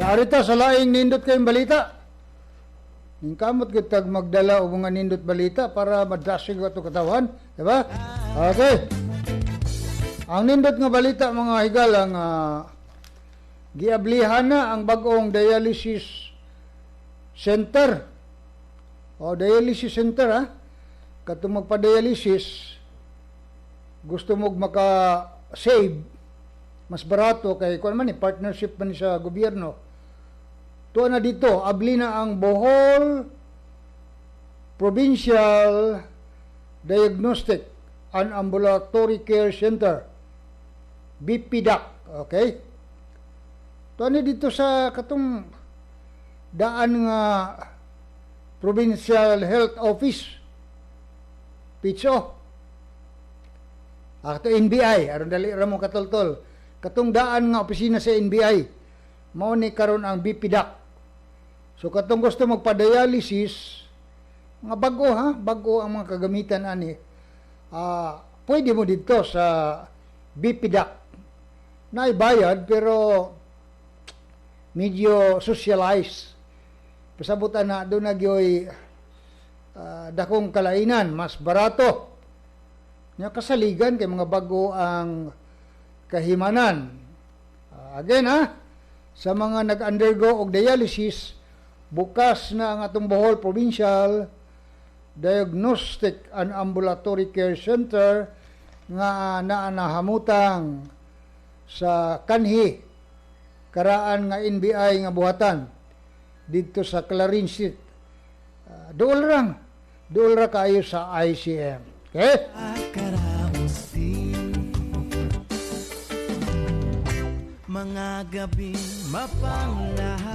Arita sa laing nindot kayong balita. Ningkamot kitag magdala og mga nindot balita para madasig ato katawan, di ba? Okay. Ang nindot nga balita, mga higala, nga giablihan na ang bag-ong dialysis center. O dialysis center ha. Katong magpa-dialysis, gusto mo maka-save, mas barato kay kuan man ni, partnership man ni sa gobyerno. Tuwa na dito, abli na ang Bohol Provincial Diagnostic and Ambulatory Care Center, BPDAC, okay? Tuwa ni dito sa katong daan nga Provincial Health Office, PHO. Ah, kato NBI, aron dali ra mo katultol. Katong daan nga opisina sa NBI, mao ni karon ang BPDAC. So katong gusto magpa-dialysis, mga bago ha, bago ang mga kagamitan ani. Ah, pwede mo dito sa BPDAC. Naibayad pero medyo socialized. Pasabutan na doon na gyoy dakong kalainan, mas barato. Nya kasaligan kay mga bago ang kahimanan. Again ha, sa mga nag-undergo og dialysis, bukas na ang atong Bohol Provincial Diagnostic and Ambulatory Care Center nga naa nahamutang sa kanhi karaan nga NBI nga buhatan didto sa Clarin Street. Dool rang. Dool ra kaayo sa ICM. Okay? Karaos din mga gabi mapanglahat.